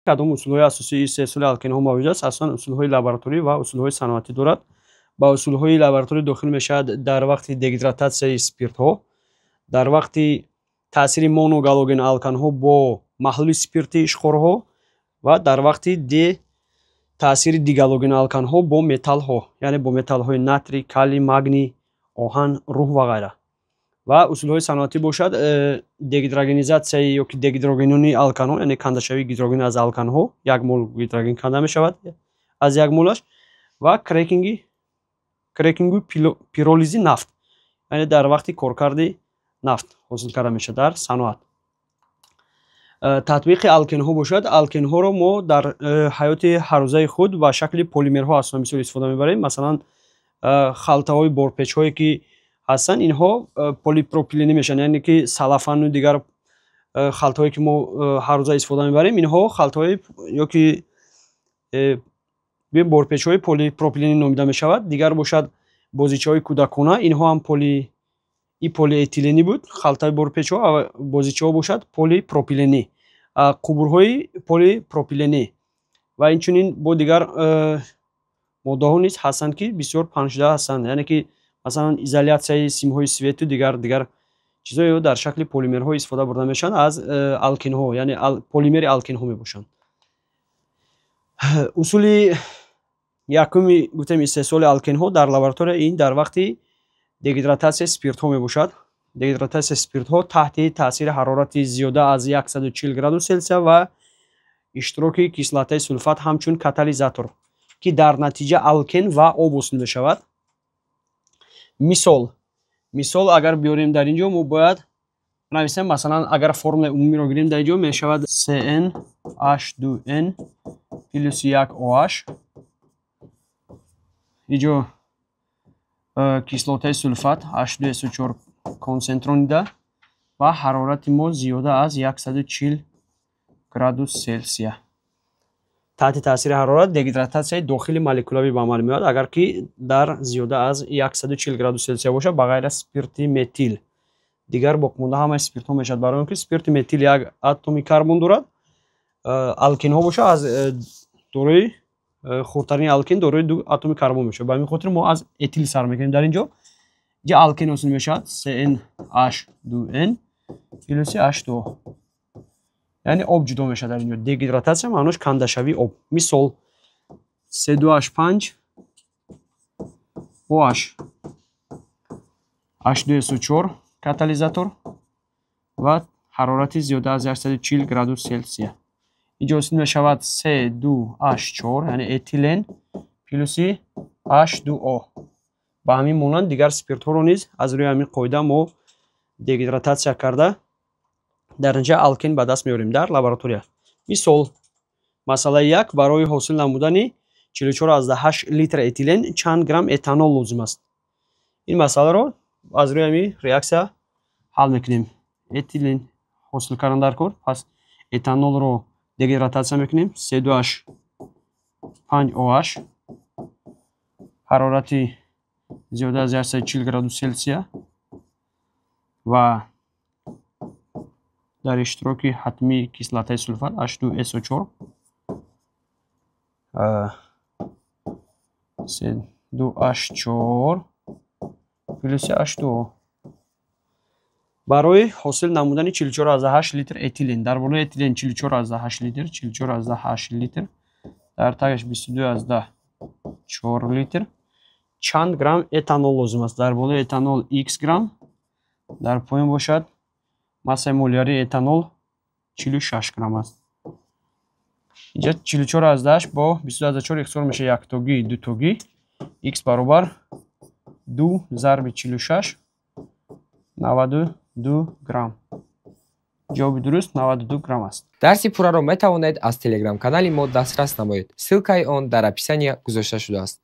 Кадом усулҳои асосии истеҳсоли алкенҳо мавҷуд аст? Асосан усулҳои лабораторӣ ва усулҳои саноатӣ дорад. Ба усулҳои лабораторӣ дохил мешавад дар вақти дегидрататсияи спиртҳо, дар вақти таъсири моногалоген алканҳо бо маҳлули спирти ишқорҳо ва дар вақти таъсири дигалоген алканҳо бо металлҳо, яъне бо металлҳои натрий, калий, магний, оҳан, рӯҳ ва ғайра. Ва усулҳои саноатӣ бошад дегидрогенизатсияи ёки дегидрогенонии алканҳо, яъне кандашавии гидроген аз алканҳо, як мол гидроген канда мешавад аз як молаш, ва крекингу пиролизи нафт, яъне дар вақти коркарди нафт ҳосил карда мешавад дар саноат. Татбиқи алкенҳо бошад, алкенҳоро мо дар ҳаёти ҳаррӯзаи худ ба шакли полимерҳо асосан бисёр истифода мебарем. Масалан, халтаҳои борпечҳое ки ҳастанд, инҳо полипропиленӣ мешаванд, яъне ки салафану дигар халтаҳое ки мо ҳаррӯза истифода мебарем, инҳо халтаҳои ёки борпечҳои полипропиленӣ номида мешавад. Дигар бошад бозичаҳои кӯдакона, инҳо ҳам и полиэтиленӣ буд, халтаи борпечҳо, бозичаҳо бошад полипропиленӣ, қубурҳои полипропиленӣ ва инчунин бо дигар моддаҳо низ ҳастанд, ки бисёр паҳншуда ҳастанд, яъне ки масалан изолятсияи симҳои свету дигар чизҳое дар шакли полимерҳо истифода бурда мешаванд аз алкинҳо, яъне полимери алкинҳо мебошанд. Усули якуми, гуфтем, истеҳсоли алкенҳо дар лаборатория ин дар вақти дегидрататсияи спиртҳо мебошад. Дегидрататсияи спиртҳо таҳти таъсири ҳарорати зиёда аз 140 градус Селсия ва иштироки кислотаи сулфат ҳамчун катализатор, ки дар натиҷа алкен ва об ҳосил мешавад. Мисол агар биёрем, дар ин ҷо мо бояд нависем, масалан, агар формулаи умумиро гирем, дар ин ҷо мешавад CN H2n плюс 1 OH, иҷо кислотаи сулфат H2SO4 консентронида ва ҳарорати мо зиёда аз 140 градус Селсия. Таҳти таъсири ҳарорат дегидрататсияи дохили молекулавӣ ба амал меояд, агар ки дар зиёда аз 140 градус Селсия бошад. Ба ғайр аз спирти метил, дигар боқимонда ҳамаи спиртҳо мешавад, барои он ки спирти метил як атоми карбон дорад, алкинҳо бошад аз дорои хурдтарини алкин дорои ду атоми карбон мешавад. Ба ҳамин хотир мо аз этил сар мекунем. Дар ин ҷо ҷа алкен ҳосил мешавад CnH2n плюси H2O, яъне об ҷудо мешавад. Дар ин ҷо дегидрататсия маънош кандашавии об. Мисол: C2H5 OH, H2SO4 катализатор ва ҳарорати зиёда аз 140 градус Селсия. Инҷо ҳосил мешавад C2H4, яъне этилен плюси H2O. Ба ҳамин монанд дигар спиртҳоро низ аз рӯи ҳамин қоида мо дегидрататсия карда, дар натиҷа алкен ба даст меорем дар лаборатория. Мисол, масъалаи як: барои ҳосил намудани 44,8 литр этилен чанд грамм этанол лозим аст? Ин масъаларо аз рӯи ҳамин реаксия ҳал мекунем. Этилен ҳосил кардан дар кор, пас этанолро дегидрататсия мекунем: C2H5 OH, ҳарорати зиёда аз 140 градус Селсия ва дар иштироки ҳатмии кислотаи сулфат H2SO4, C2H4 плюси H2O. Барои ҳосил намудани 44,8 литр этилен, дар болои этилен 44,8 литр, 44,8 литр, дар тагаш 22,4 литр, чанд грамм этанол лозим аст? Дар болои этанол х грамм, дар поён бошад массаи молярии этанол 46 грамм аст. Инҷа 44,8 бо 22,4 ихтисор мешавад, яктогӣ, дутогӣ, х баробар 2 зарби 46, 92 грамм. Ҷавоби дуруст 92 грамм аст. Дарси пурраро метавонед аз телеграм-канали мо дастрас намоед. Ссылкаи он дар описания гузошта шудааст.